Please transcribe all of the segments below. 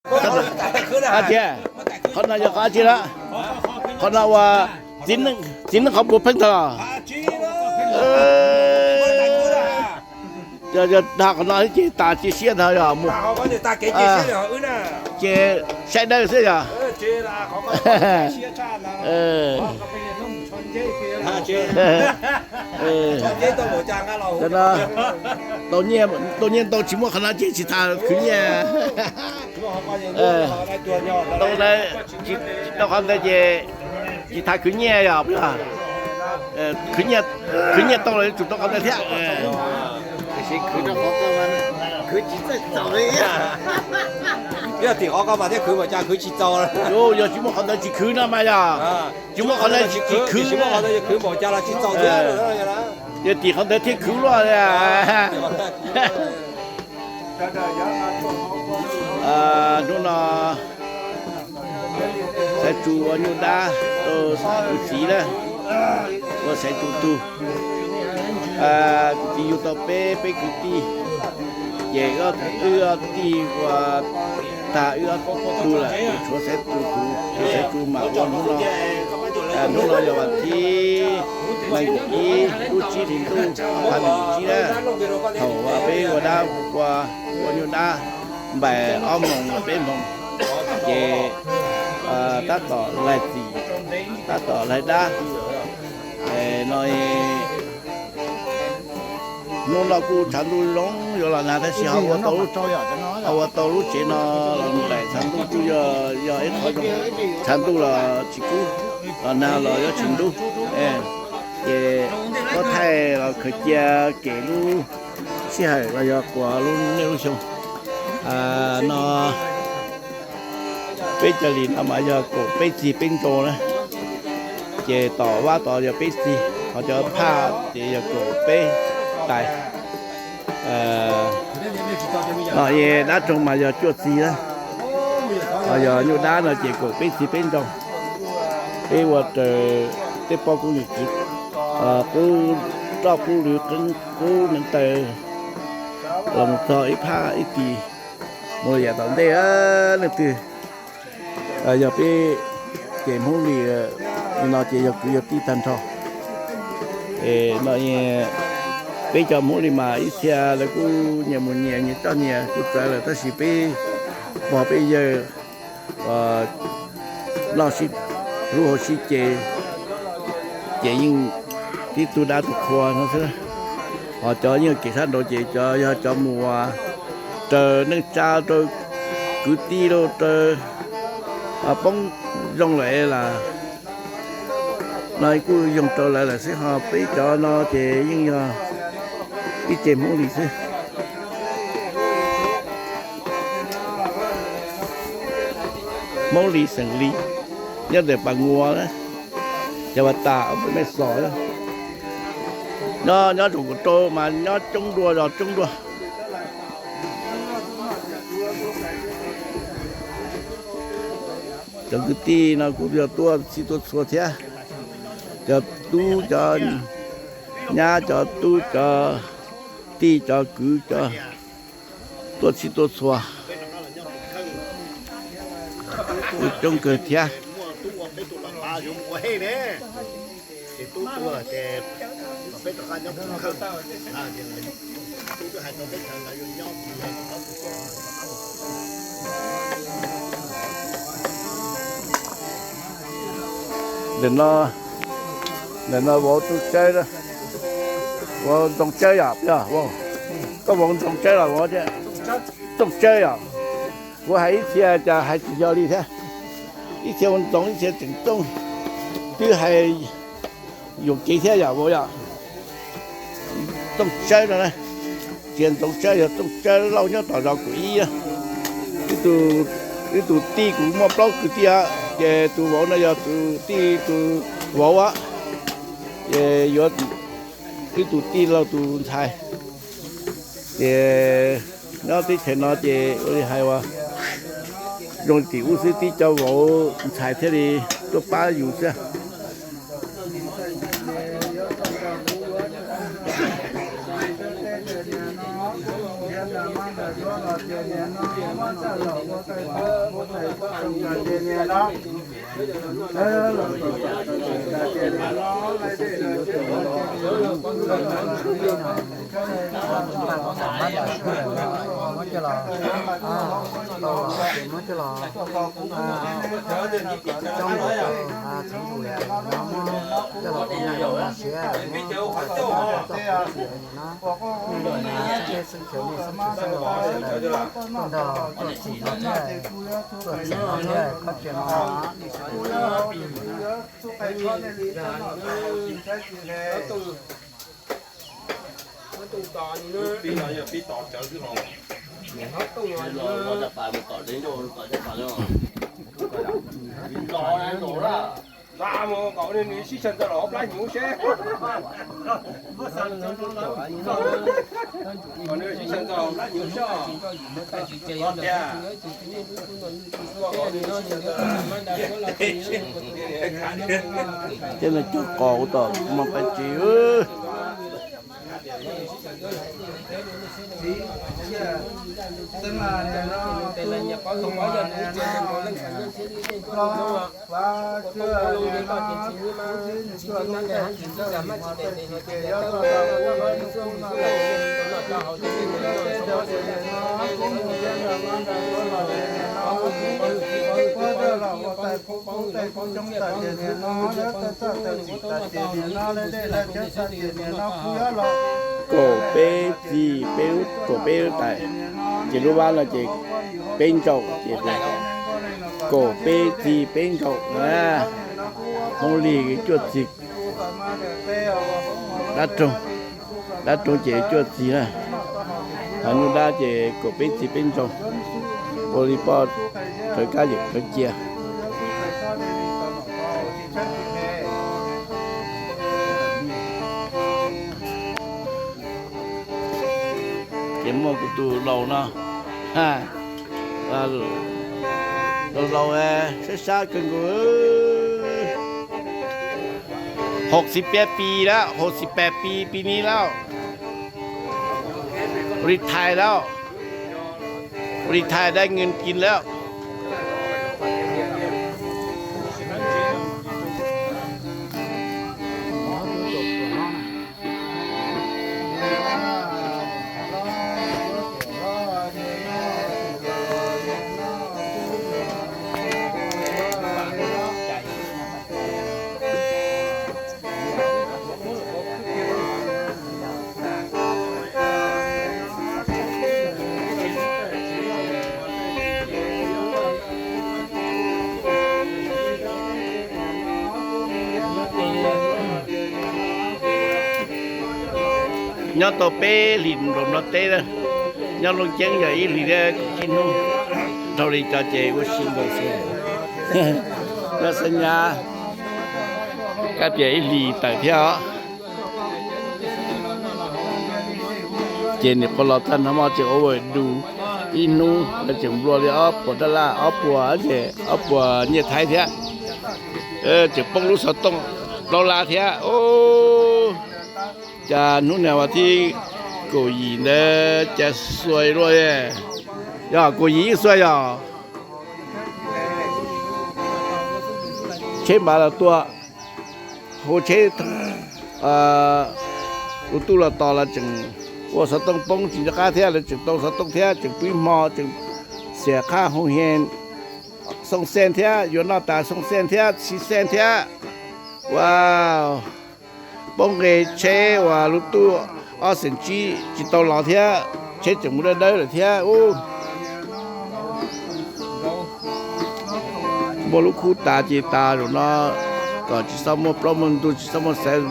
Tias qhov no yog qhov tsi na? Qhov no ua txiv neej qhov puav pheej tag los? Yog dag qhov no ces tas cia siab ntag yog mus. Ces saib dawb xwb yog. Tau nyiaj ntau tsis muaj qhov no ces tsis tas khwv nyiaj. Tau qhov ntawd ces tsis tas khwv nyiaj yog. Khwv nyiaj tau los yuav tsum tau qhov ntawd thiab. Yog tim qhov ko mas thiaj khwv, mas cas khwv tsis txaus. Yog tsis muaj qhov ntawd tsis khwv no mas yog. Tsis muaj qhov ntawd tsis khwv, tsis muaj qhov ntawd khwv mas cas los tsis txaus thiab. Yog tim qhov ntawd thiaj khwv luaj. Hnub no Xaiv Tsu ua nyuj dab rau tus txiv na, ua Xaiv Tsu tug. Tus txiv yug tau peb, peb kwv tij, ces wb ob tij ua tag wb ob tug lawm, tshuav Xaiv Tsu tug, ces Xaiv Tsu mam ua hnub no. Hnub no yog vas thib nees nkaum ib lub tsib hlis ntuj, vas nees nkaum tsib na, thaum peb ua dab ua, ua nyuj dab npaim ob moos los peb moos, ces tab tom laig txim, tab tom laig dab no. Hnub no kuj tshav ntuj zoo yuav los nag tab sis ho ua tau, ho ua tau lub tsev no los nplaim tshav ntuj kuj yog, yog ib qho zoo. Tshav ntuj los tsis kub, los nag los yuav tsis ntub. Ces muab thaij los khaws cia kem lub sij hawm los yog quas lub niaj lub xyoo no. Peb cov lis no mas yog kaum peb txig peb nrau na, ces tom vab tod yog peb txig, ho cov phaj ces yog kaum peb tais. No dab roog mas yog cuaj txig na, ho yog nyuj dab no ces kaum peb txig peb nrau. Peb ua raws tej poj koob yawm txiv qub roj qub lwm qub neev taw los mus txog ib phaj ib tis mus yam tom ntej leej twg. Yog peb ces Hmoob Lis no ces yog kwv yog tij tag nrho. No peb cov Hmoob Lis mas ib txhia lawv kuj nyias mus nyias, nyias coj nyias kuj txawv lawm tab sis peb pog peb yawg noj sib hlub haus sib ce, ces yeej tib tug dab tug qhua no xwb. Ho cov yeej kev sab nraud ces cov yog cov mus raws neej tsa, raws kwv tij, raws poob zoo lawm las no kuj yoog rau lawv lawm xwb. Ho peb cov no ces yeej yog ib ce Hmoob Lis xwb. Hmoob Lis xeem Lis, nyob ntawm Pas Nguas, cov Pas Tas, Mej Xos, nyob nyob tsoom kaum rau mas nyob coob dua zos coob dua. Cov kwv tij no kuj yog tuaj txhij tuaj txhua thiab, cov tub cov nyab, cov tub cov tij cov kwv cov tuaj txhij tuaj txhua kuj coob kawg thiab. Ntawm no, ntawm no vauv Txooj Tsawb, vauv Ntxoov Tsawb yom, koj vauv Ntxoov Tsawb los vauv Txooj Tsawb yom? Kuv hais ib txhia cas hais tsis yog li thiab, ib txhia ua Ntxoov ib txhia tseem Txooj, twb hais yuam kev thiab yom vauv yom? Txooj Tsawb no na, tsis yog Ntxoov Tsawb, yog Txooj Tsawb Lauj nyob tom zos Kaum Ib. Ib tug tij kuv muaj plaub tug tij, ces tus vauv no yog tus tij tus vauv, ces yuav ib tug tij laug tus ntxhais. Ces nyob teb chaws no ces ua li hais uas zoo tim ub xwb, tib cov vauv ntxhais thiaj li tuaj pab yus xwb. Muab coj los, tau los ces muab coj los coob rau txheeb zus, coj los ua nais ua siav, muab coj los txog txoj kev txias no. Xib teb xeeb chaw nej xeeb tshwm xeeb laus sawv daws tuaj nrog tuaj txhim no thiab, tuaj txhim no thiab, khob tsiaj no. Thiab nws cog qos ua tom kuv mas pab tsis. Kaum peb txi peb lub, kaum peb lub tais, ces lub vab no ces peb ntsaum ces kaum peb txi peb ntsaum na. Hmoob Lig cuaj txi, dab roog, dab roog ces cuaj txi na. Ho nyuj dab ces kaum peb txi peb ntsaum. Ua li poj khawv kab yawm khawv cia. Ces muaj kuv tus laus no, laus laus sab sab kawg nkaus. Hauv xis peb pis lawm, hauv xis peb pis, pis ni lawm. Retire lawm, retireได้เงินกินแล้ว. Nyob tau peb hlis nplog nplog teb, nyob Looj Ceeb yog ib hlis thiab kaum tsib hnub, dhau li cov ces ua si nkaus xwb. Nyob Xab Nyab kab tias ib hlis tawm thiab os. Ces nim qhuav los tag nrho mog, tseem ua du ib hnub, tseem nplua li ob puas dab laj, ob puas ces ob puas nyiaj Thaib thiab. Tseem poob lub xov tooj plaub lab thiab. Cas hnub niag vas thib kaum yim ntawd cas xuav luaj, yog kaum yim yeej xuav yog. Tsheb npav los tua, hu tsheb, tus tub los tos los tseem ua xov tooj poob tsis nco qab thiab, lawv tseem tau xov tooj thiab, tseem pib hmo, tseem xiam qhaj hoo hee, xoo xees thiab, yuav noj tas xoo xees thiab, tsis xees thiab. Ua poob nqe tsheb uas lub tub ob xees tsib tsis tau los thiab, tsheb tseem mus dawb dawb lawm thiab. Muaj lub khub tas ces tas zaum no, kom tsis txhob muaj plaub muaj ntug, tsis txhob muaj xaiv,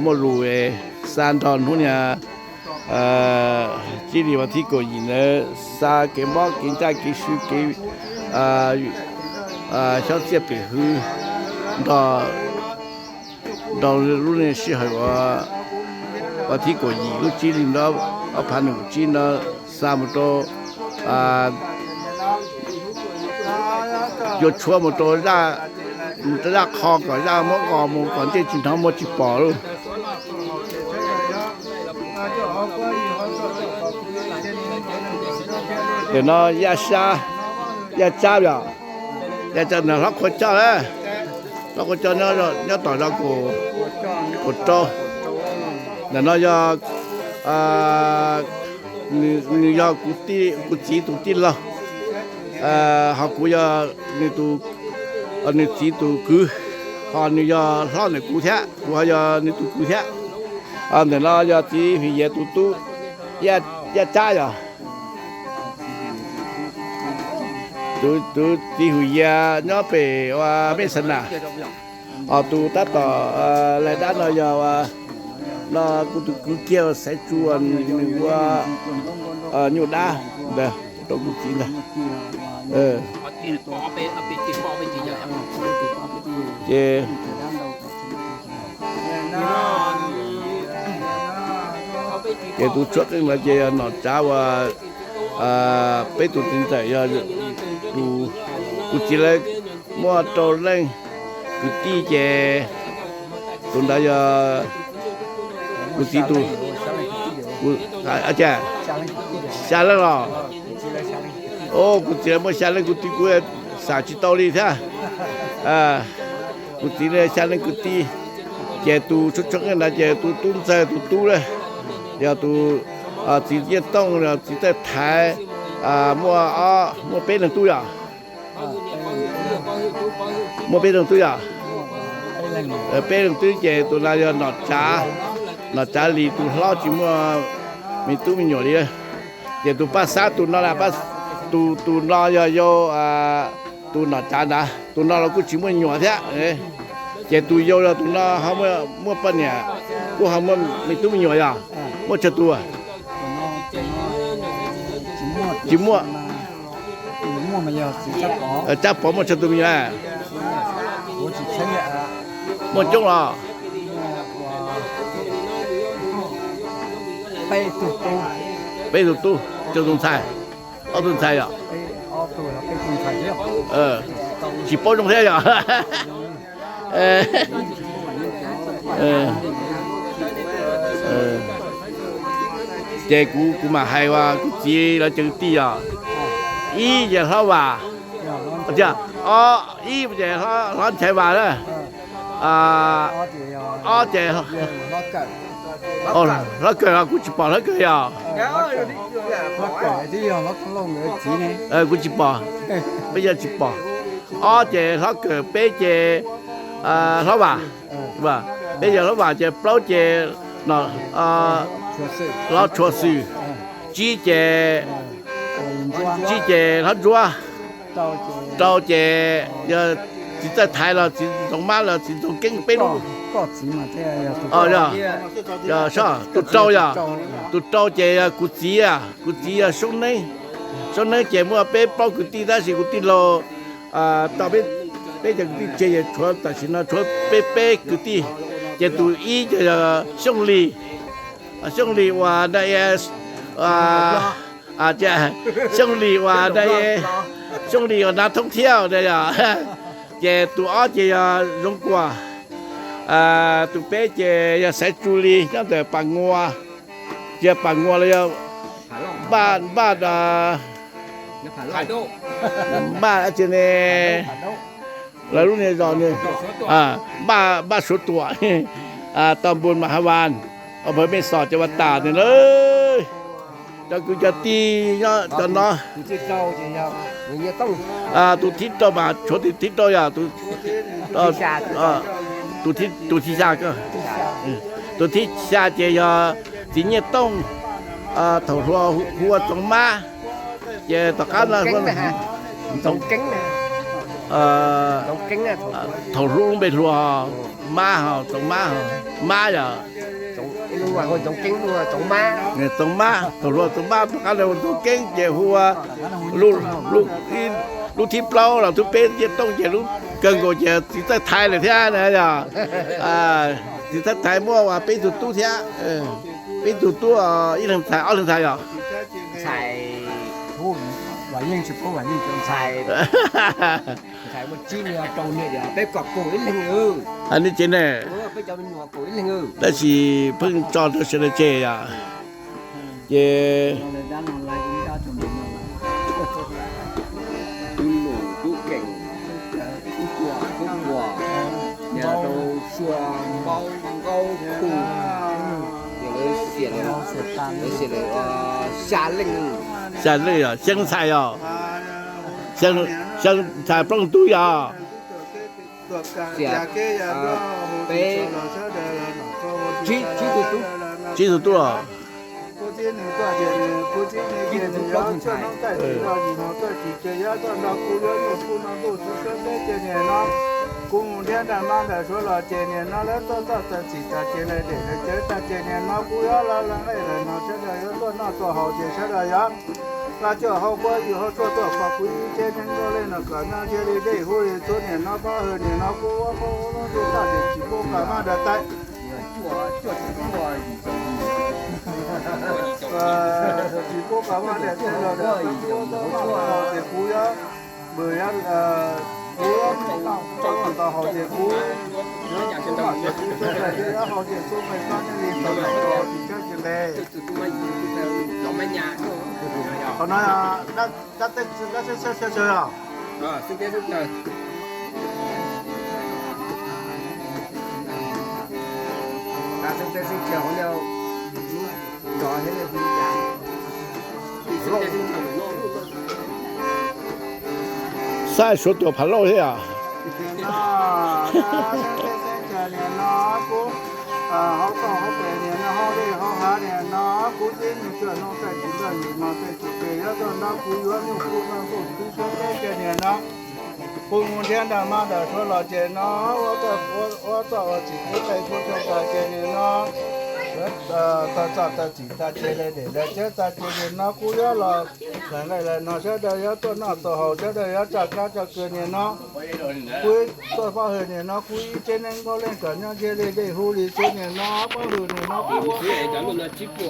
muaj lus xa nrog hnub niag tsib hlis vas thib kaum yim ntawd, xa kev mob kev ntsaj kev swb kev xyob txiaj pem hwb nrog lub niag sij hawm uas vas thib kaum yim lub tsib hlis ntawd, ob phav nees nkaum tsib ntawd, xa mus rau, yuav tshuab mus rau zaj qho kom zaj muab nqos mus kom ntsej tsis hnov muag tsis pom lauj. Nim no Yaj Sab, Yaj Tsab yom, Yaj Tsab ntawm Hlob Qhua Coj na, Hlob Qhua Coj nyob tom zos Kaum Rau. Ntawm no yog nws yog kuv txiv tus tij laug, ho kuv yog nws txiv tus kwv, ho nws yog hlob ntawm kuv thiab, kuv ho yog nws tus kwv thiab. Ntawm no yog txiv Hwm Yias tus tub Yaj Tsab yom. Tus txiv Hwm Yias nyob pem ua Mej Xa Nas. Ho tus tab tom lais dab no yog no kuv tus kwv kiag Xaiv Tsu, nws ua nyuj dab ntawd rau kuv txiv ntag. Ces ces tus tshuab qeej no ces yog nom tsav uas peb tus txiv ntxawm yog tus, kuv txiv lawv muaj rau leej kwv tij ces tus ntawd yog kuv txiv tus, xya leej los. Kuv txiv lawv muaj xya leej kwv tij, kuv xam tsis tau li thiab. Kuv txiv xya leej kwv tij, ces tus tshuab tshuab qeej ntawd ces tus tub ntxawg tus tub na, yog tus txiv Nyiaj Tooj, txiv Txawj Thaiv, muaj, muaj peb leeg tub yom. Muaj peb leeg tub yom. Peb leeg tub ces tus no yog nom tsav, nom tsav Lis tus hlob tsis muaj me tub me nyuam li. Ces tus paj xab tus no, tus, tus no yog yau tus nom tsav ntawd, tus no los kuj tsis muaj nyuam thiab. Ces tus yau los tus no ho muaj poj niam, kuj ho muaj me tub me nyuam yog muaj tsawg tus? Tsis muaj. Tsab Pov muaj tsawg tus me nyuam? Muaj coob los? Peb tug tub, tsawg tus ntxhais? Ob tug ntxhais yom? Tsis paub zoo thiab yom? Ces kuv, kuv mam hais uas kuv txiv lawv cov kwv tij yog, ib ces Hlob Vam, ob, ib ces Hlob Nchaiv Vam na, ob ces Hlob Kawm los kuv tsis pom Hlob Kawm yog, kuv tsis pom, peb yog tsis pom, ob ces Hlob Kawm, peb ces Hlob Vam, peb yog Hlob Vam ces plaub ces Hlob Tshua Xwm, tsib ces, tsib ces Hlob Ntsuab, rau ces yog txiv Txawj Thaiv los txiv Ntxoov Mab los txiv Ntxoov Keeb peb lub. Tus rau yog, tus rau ces yog kuv txiv, kuv txiv yog Soob Neeb. Soob Neeb ces muaj peb plaub kwv tij tab sis kuv tij laug tau peb cov kwv tij tseg ces tshuav tam sim no tshuav peb, peb kwv tij. Ces tus ib ces yog Xyooj Lis, Xyooj Lis uas na, Xyooj Lis uas na, Xyooj Lis uas nav thoob thiab na yog. Ces tus ob ces yog Zoov Kuam, tus peb ces yog Xaiv Tsu Lis nyob ntawm Pas Ngua, ces Pas Ngua los yog Npaj, Npaj, Npaj tsi ne, lawv lub niag zos, Npaj, Npaj Suav Tuam, tau npus Mas Ha Vas, pawg Mej Xos ces ua tas nws na. Cov kwv cov tij nyob cov no, tus thib rau mas tshuav tus thib rau yog, tus thib xya, tus thib xya ces yog txiv Nyiaj Tooj, thaum hluas hu ua Txoov Mab, ces tom qab no thaum hlub lub npe hluas Mab ho, Txoov Mab, Mab yog Txoov Mab, thaum hluas Txoov Mab, tom qab no hu Txoov Keeb ces hu ua lub thib plaub los thib peb Nyiaj Tooj ces lub kawg nkaus ces txiv Txawj Thaiv lawm thiab na yog. Txiv Txawj Thaiv muaj uas peb tug tub thiab, peb tug tub, ib leeg ntxhais ob leeg ntxhais yog. Ne, tab sis pheej tso rau sawv daws tseg yom. Ces Xya leej yog xyeeb ntxhais yog, xyeeb ntxhais plaub tug yog. Peb, tsib tug tub. Kuv mus nrhiav nrag mab nrag suav los ces nim no lawv tuaj txog txawm txim tas ces lawv dem lawv cawv tas ces nim no kuv yuav los lawv nqaij lawv no sawv daws yuav tuaj noj tuaj haus ces sawv daws yuav nqa cuaj hau kuab yus hau tshuaj tuaj pom kuv ib tsev neeg nkaus li no kom nyob ntsiag li dej huv li txhua nim no pab hwm nim no kuv ua qoob loo tus toj ces tsis pub kom maj nrag taib. Tsis pub kom maj nrag taib los ces kuv yuav npws yuav kuv tau haus ces kuv yuav txhub maj ces kuv txhub nqaij, kuv yuav haus ces txhub nqaij pab nej li tau los tsis tshab tsis nqe. Qhov no dab teb txwv dab teb xyab xyab xyab os. Saib suav tuam phav lauj thiab. Nim no kuv hauv toj hauv pes nim no hauv dej hauv hav nim no kuv tib neeg tsuam no txais tsis nrog yus no txais tsis ces yuav tuaj nrog kuv yuav nyuj kuv no kuj tib suav teb ces nim no kuv mus nrhiav nrag mab nrag suav los ces no ua toj ua txoj ua txim kuv txais kuv tso tas ces nim no txog txoj txais txim tas ces lawv dem lawv cawv tas ces nim no kuv yuav los lawv nqaij lawv no sawv daws yuav tuaj noj tuaj haus sawv daws yuav tso kab tso kws nim no kuv txoj pab hwm nim no kuv ib tsev neeg nkaus leej kom nyob ntsiag li dej huv li txhua nim no pab hwm nim no kuv ua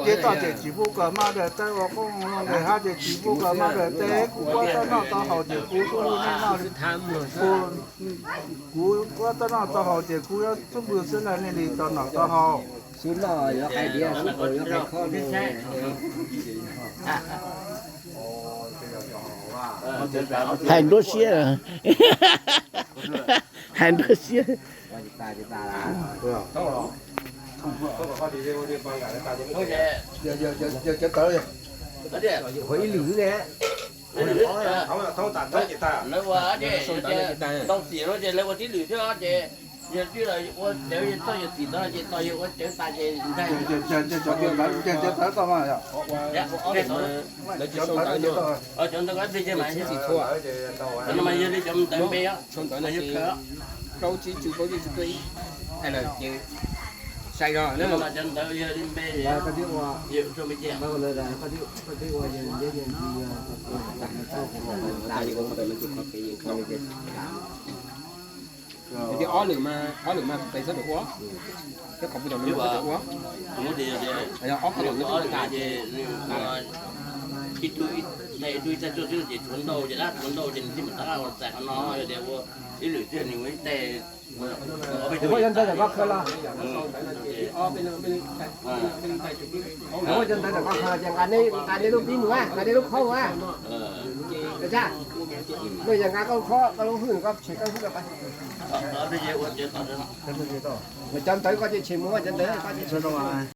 ces toj ces tsis pub kom maj nrag taib ua qoob loo nqis hav ces tsis pub kom maj nrag taib kuv ua tau noj tau haus ces kuv txhub lub neej noj kuv ua tau noj tau haus ces kuv yuav txhub npws xwb lawm nej li tau noj tau haus. Hais nruab siab, hais nruab siab. Ib lwm ne. Lawv ua ntau tiam no ces lawv ua tib lwm thiab ces yog twb ua cawv txoj yog txim ntawd ces tos yog ua cawv tas ces ntag. Cov ntawd mas yog li cov ntawd npe os, plaub tsib cuj plaub tsib cuj tuaj ib, hais lawm ces sai zog na. Cov ntawd yog li npe, yog ua me ce. Ces ob lwm mas, ob lwm mas peb txhob ua, thiab qhov pub cov lus txhob ua. Ob qhov lus no tas ces ib tug ib tug ib txaig tuaj xwb ces tshuav ntau ces dab tshuav ntau ces nws thiaj mam rov qab ua txais qhov no. Yog tias ua ib lwm thiab nws ua ib teg. Ua cov ntawd tawm koj khaws los. Ua cov ntawd tawm koj khaws los ces nqa nej lub pib mus, nqa nej lub khob mus. Nws yog nqa koj lub khob, koj lub hwj, koj tshem koj lub hwj. Cov ntawd koj ces tshem mus, cov ntawd koj ces tshem mus.